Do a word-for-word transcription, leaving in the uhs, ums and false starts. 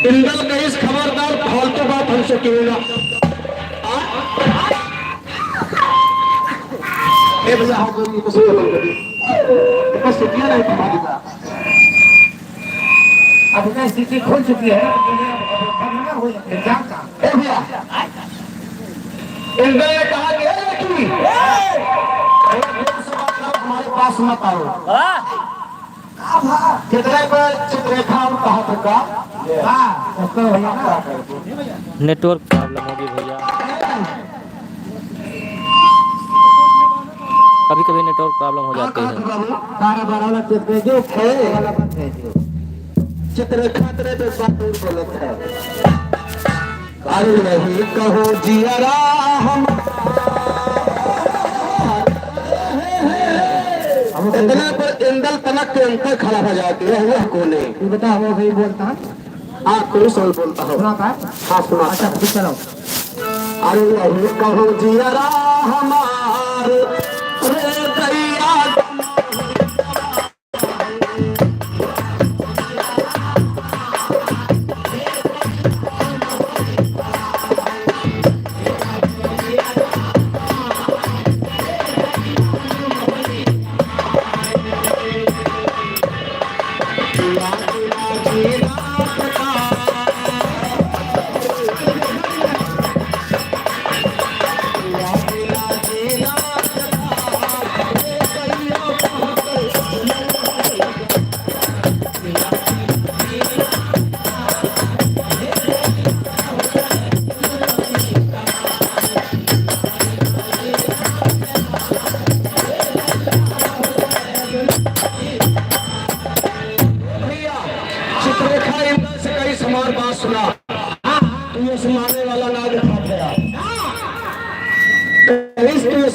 इंदल कहिस, खबरदार, फालतू बात हमसे केहू ना। आ? ए भैया, हाथ जोड़ के कुछ बोलो कभी। बस सीटियां नहीं थमा दूंगा। अब मैं सीटी खुल चुकी है, अब ना हो जाए, जानता। ए भैया, इंदल ने कहा कि, "ए लड़की, थोड़ा दूर से बात करो, हमारे पास मत आओ।" कितने पे चित्ररेखा हम कहा था का? हाँ, उसको भैया ना। नेटवर्क प्रॉब्लम होगी भैया, कभी कभी नेटवर्क प्रॉब्लम हो जाती है। बारह बारह वाला चित्र जो खेल वाला बंद है जो। चित्ररेखा तेरे पे बात नहीं बोलत है। अरे नहीं कहो जियरा हम। इतने पर इंदल तनक के अंतर खड़ा हो जाती है, वह कोने। तू बता, हम सही बोलता है? हाँ, तू सही बोलता हो। सुना था? हाँ, सुना। अच्छा, फिर चलो। अरे नहीं कहो जियरा हमार।